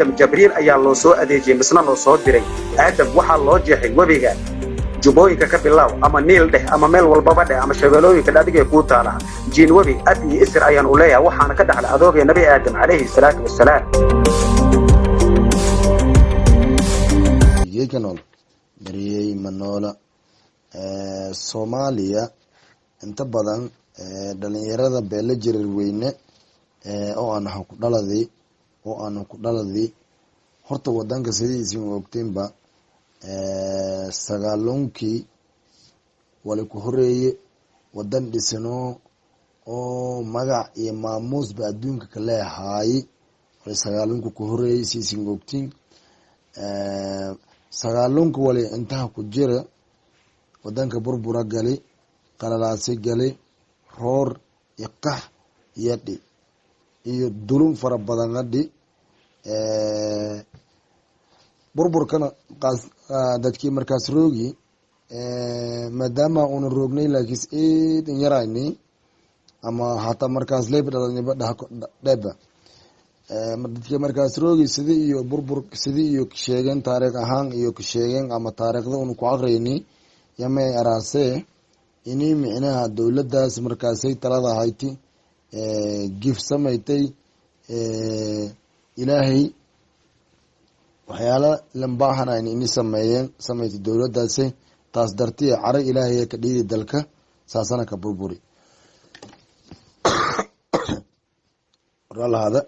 Aadam Jabriil ayaa loo soo adeejiyey, misna loo soo diray. Aadam waxaa loo jeexay webiga Jubbooyinka ka bilaaw, ama Niil dheh, ama meel walbaba dheh, ama Shabeelooyinka adigay kuu taala. Jiin webi ab iyo isir ayaan u leeyahay, waxaana ka dhaxlay adoogay Nabi Aadam calayhi salaatu wasalaam. Geeka nool bariyey manoola Soomaaliya. Inta badan dhalinyarada beela Jareer Weyne oo aan ku dhaladay, oo aanu ku dhaladay, horta wadanka sidiisin ogteenba 90kii wali ku horeeye wadan dhisano oo magac iyo maamuusba adduunka kaleehaay. Wali 90ka ku horeeyey, siisin ogtiin, 90ka wali intaha ku jira wadanka burbura gali, qalalaasi gali, roor iyo qax iyo dhi iyo dulum fara badana dhi. Burburkana dadkii markaas roogi, maadaama una roognay, laakiin eedan yarayni ama hataa markaas leyba dhalaniba dheba. Dadkii markaas roogi sidi iyo burbur sidii iyo kasheegeen, taariikh ahaan iyo kasheegeen ama taariikhda una ku aqrayni, yamay araasee ini micnaha dowladaas markaasay talada hayti gif samaytay, Ilaahay waxyaala lambaahanayna ini sameeyeen samaytay dowladaasi. Taas dartiya caro Ilaahay ka dhiidi dalka, saasana ka burburi ralahada.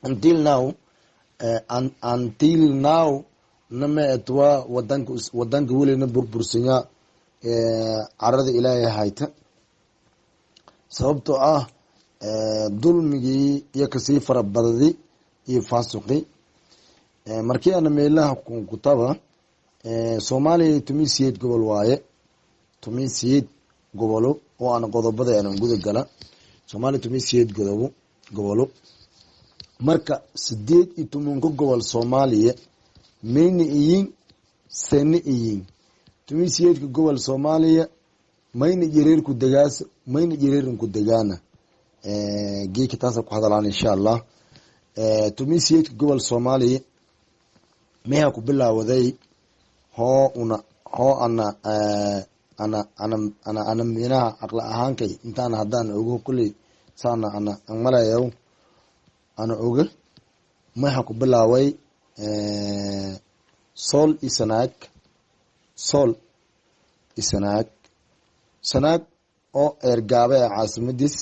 Until now, until now nama etwa wadanka welina burbursanya carada Ilaahay hayta, sababtoo ah dulmigii iyo kasii farabadadi iyo faasuqi. Markii ana meelaha kutaba, Soomaaliya 18 gobol waaye, 18 gobolo oo aan qodobada aanan guda gala. Soomaaliya 18 godobo gobolo. Marka 18ka gobol Soomaaliya mayna iyin sena iyin 18ka gobol Soomaaliya, mayna Jareerku degaas, mayna Jareerinku degaana. Geeka taasa ku hadalaan insha Allah. 18ka gobol Soomaaliya meha ku bilaawaday hoo una hoo ana ana ana ana ana minaha aqla ahaankay intaana haddaan ogo kulley saana ana an malayaw ana oga, maxa ku bilaaway Sool iyo Sanaag. Sool iyo Sanaag, Sanaag oo Eergaabe ee caasimadiis,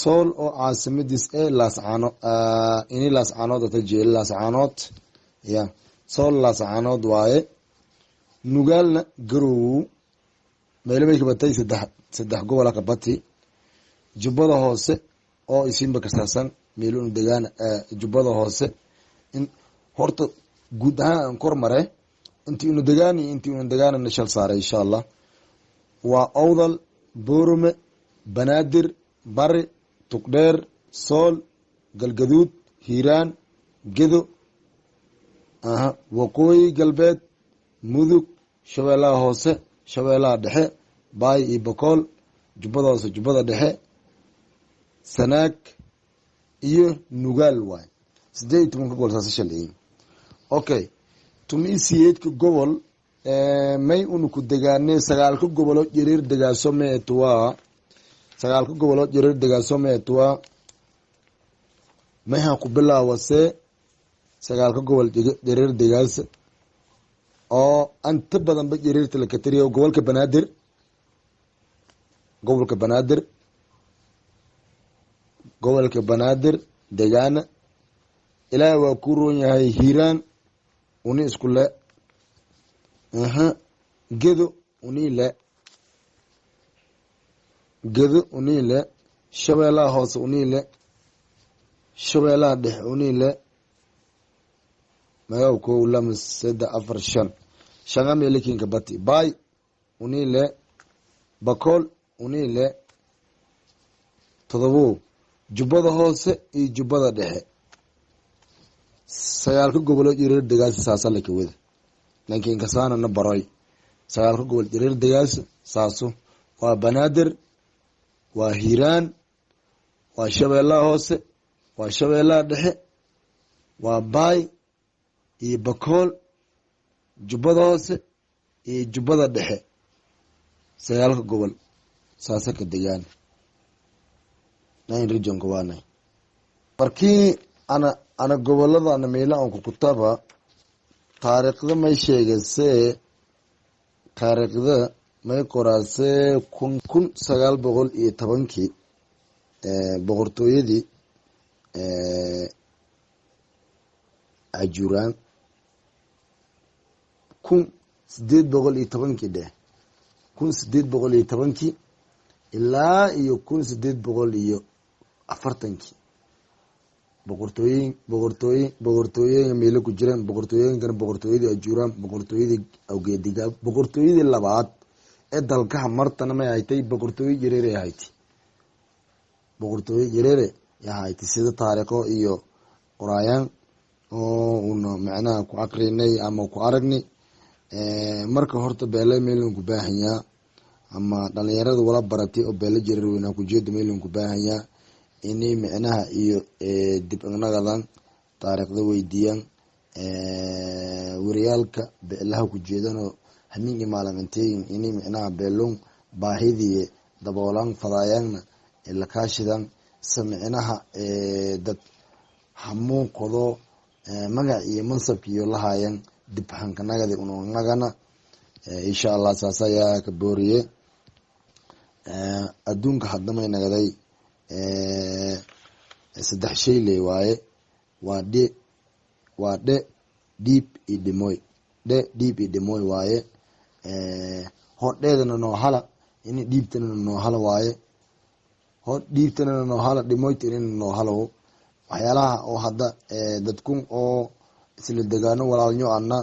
Sool oo caasimadiis ee Laascaano, ini Laascaanood ata jeeli Laascaanood ya Sool Laascaanood waaye. Nugaalna Garow. Meelo bay kabatay saddex gobola kabati. Jubbada Hoose oo isinba kasaabsan meeluna degaan Jubbada Hoose in horta guud ahaan aan kor mare intii unu degaan iyo intii unu degaanana shal saaray insha Allah. Waa Owdal, Boorame, Banaadir, Bari, Tugdheer, Sool, Galgaduud, Hiiraan, Gedo, aha, Waqooyi Galbeed, Mudug, Shabeellaha Hoose, Shabeellaha Dhexe, Baay iyo Bakool, Jubbada Hoose, Jubbada Dhexe, Sanaag iyo Nugaal waay. 18ka gobol saasa shalciyin. Okay, 18ka gobol may unu ku degaane sagaalka gobolo Jareer degaaso meetuwaa. Sagaalka gobolo Jareer degaaso meetuwaa mayha ku bilaawase sagaalka gobol Jareer degaas oo inta badanba Jareerta la katiriyo: gobolka Banaadir, gobolka Banaadir, gobolka Banaadir degaana. Ilaahay waa ku roon yahay. Hiiraan uni isku le, aha. Gedo uni le, Gedo uni le. Shabeellaha Hoose uni le, Shabeellaha Dhexe uni le. Magaw kow, lama, saddex, afar, shan, shanga meelikinka bati. Baay uni le, Bakool uni le, todobo. Jubbada Hoose iyo Jubbada Dhexe. Sagaalka gobolo Jareer degaasi saasa laka wada laakiin kasaanana baroy. Sagaalka gobol Jareer degaasi saaso waa Banaadir, waa Hiiraan, waa Shabeellaha Hoose, Waa Shabeellaha Dhexe, waa Baay iyo Bakool, Jubbada Hoose iyo Jubbada Dhexe. Sagaalka gobol saasa ka degaan, nine regionka waanay. Markii ana gobolada ana meela aan kukutaba, taariikhda may sheegasee, taariikhda may qoraasee, 1910-kii boqortooyadii Cajuraan, 1810-kii dheh, 1810-kii ilaa iyo 1840-kii, boqortooyin boqortooyin boqortooyooyinka meelo ku jiraan, boqortooyinkana boqortooyadii Ajuuraan, boqortooyadii Awgeedigaab, boqortooyadii labaad ee dalkaha martana may haytay? Boqortooyo Jareere haytay, boqortooyo Jareere yahaytay, sida taariikho iyo qoraayaan oo una macnaha ku aqrinay ama ku aragnay. Marka horta beele meelon ku baahanyaa, ama dhalinyarada wala baratay oo beele Jareer Weynaa kujeeda, meelon ku baahanyaa inay micnaha iyo dib nagadan taariikhda weydiiyaan wariyaalka beelaha ku jeedanoo hamin iyo maalinteegin, inay micnaha beelon baahidii daboolaan fadaayaanna lakaashidan sa micnaha dad hamuuqado magac iyo mansabkiiyo lahaayan dib hankanagadi unagana, insha Allah. Saas ayaa ka booriye. Adduunka hadamay nagaday saddex shay ley waaye: waa dhe, waa dhe, dhiib iyo dhimoy. Dhe, dhiib iyo dhimoy waaye. Hodheedana noo hala ini dhiibtanana noo hala waaye. Hor dhiibtanana noo hala, dhimoyta inina noo halow. Waxyaalaha oo hadda dadkun oo isla degaano walaalnyo ana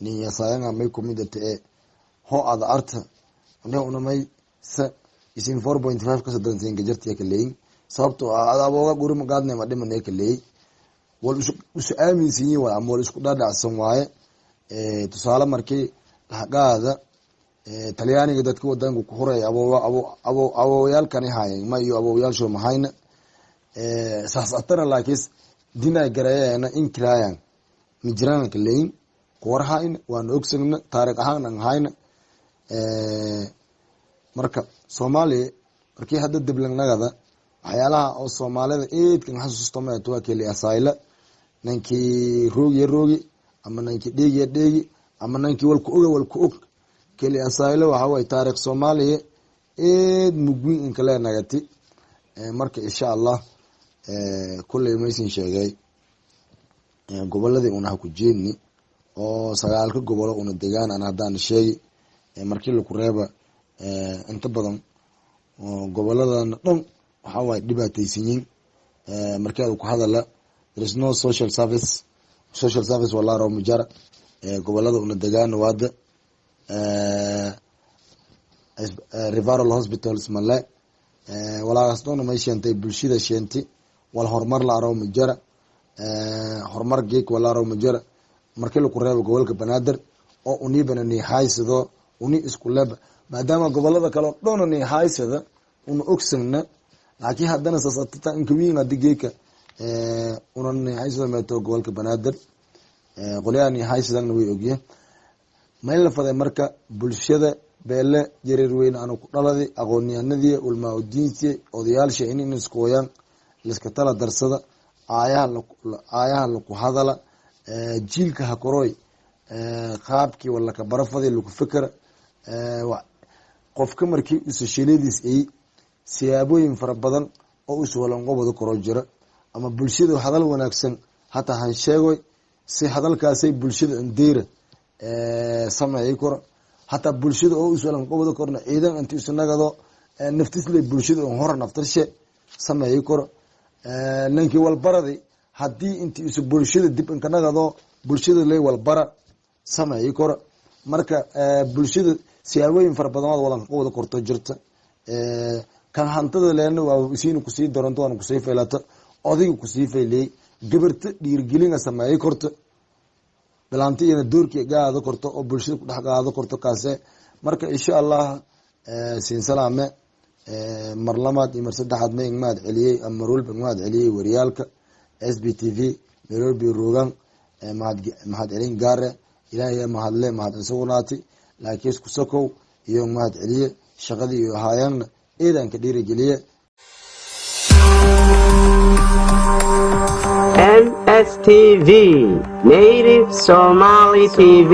ninyasayanga may kumid ate ho ada arta ne unamay sa isin 4.5 kasodansenka jartiya kaleyin, sababtoo ah ada abooga guri magaadne ma dhimane kaleey, wal isu aaminsanyin waay ama wal isku dhadhacsan waaye. Tusaale, markii lahaqaada Talyaaniga dadka wadanka ku huray, awowyaalkani haayeen ma iyo awowyaalsho mahayna saas atana, laakiin dinay gareeyana inkiraayan mijiraan kaleyin kuwarhayna, waana ogsagna, taariikh ahaan an hayna. Marka Soomaaliya markii hadda diblanagada, waxyaalaha oo Soomaalida eedkan xasuusto maeto waa keli asayla nankii roogiya roogi ama nankii dheegiya dheegi ama nankii walku oga walku og. Keli asayla waxa waye taariikh Soomaaliya eed mugwin inkale nagati. Marka insha Allah kulley maysin sheegay goboladii una ha ku jeedni oo sagaalka gobolo una degaan an haddaan sheegi. Markii laku reeba, inta badan goboladana dhan waxa waye dhibaataysanyiin. Markii ad ku hadala, there is no social service, social service walaro mujara gobolada una degaan waada. Referral hospitals male, walaagaas dhoona may sheentay? Bulshada sheenti. Wal horumar la aro mujara, horumar geek wala aro mujara, markii laku reebo gobolka Banaadir oo unibana ni haysado uni isku leba, maadaama gobolada kale o dhona ni haysada una ogsagna. Laakiin haddana saasatata inkawiin hadi geeka una ni haysado meeto gobolka Banaadir, qolyaha ni haysadana way ogyihin mayn la faday. Marka bulshada beele Jareer Weyne anu ku dhaladay, aqoonyahanadii, ulmaa-udiintii, odayaalsha in iskooyaan, liska tala darsada, aayaha aayaha laku hadala, jiilka ha koroy qaabkii walaka barafaday laku fikera. Qofka markii usa shiladiis ay siyaabooyin fara badan oo us walanqobada koro jira, ama bulshada hadal wanaagsan hataa han sheegoy si hadalkaasay bulshada indeera sameeyay koro, hataa bulshada oo us walanqobada korna ciidan inti isunagado naftisle bulshada on hora naftarshe sameeyay koro. Ninkii walbaradi haddii inti isu bulshada dib inkanagado bulshada lay walbara sameeyay koro. Marka bulshada siyaabooyin fara badan ood walanqobada korto jirta. Kan hantada leena waa isiina kusii daranto, waana kusii faylata, odayga kusii fayleyey, gabarta dhiirgelinga sameeyay korto, bilaanta iyana doorkii gaado korto oo bulshada ku dhex qaado korto kaase. Marka insha Allah, siin salaame mar labaad iyo mar saddexaad, ma igmaad celiyey ama mar walba igmaad celiyey wariyaalka. SB TV Nairobi rogan, mahad celin gaare. Ilaahay mahadle, mahad insugnaati, laakiin isku sokow iyo mahad celiye shaqadii iyo haayaan eedanka dhiirigeliye. MSTV, Native Somali TV.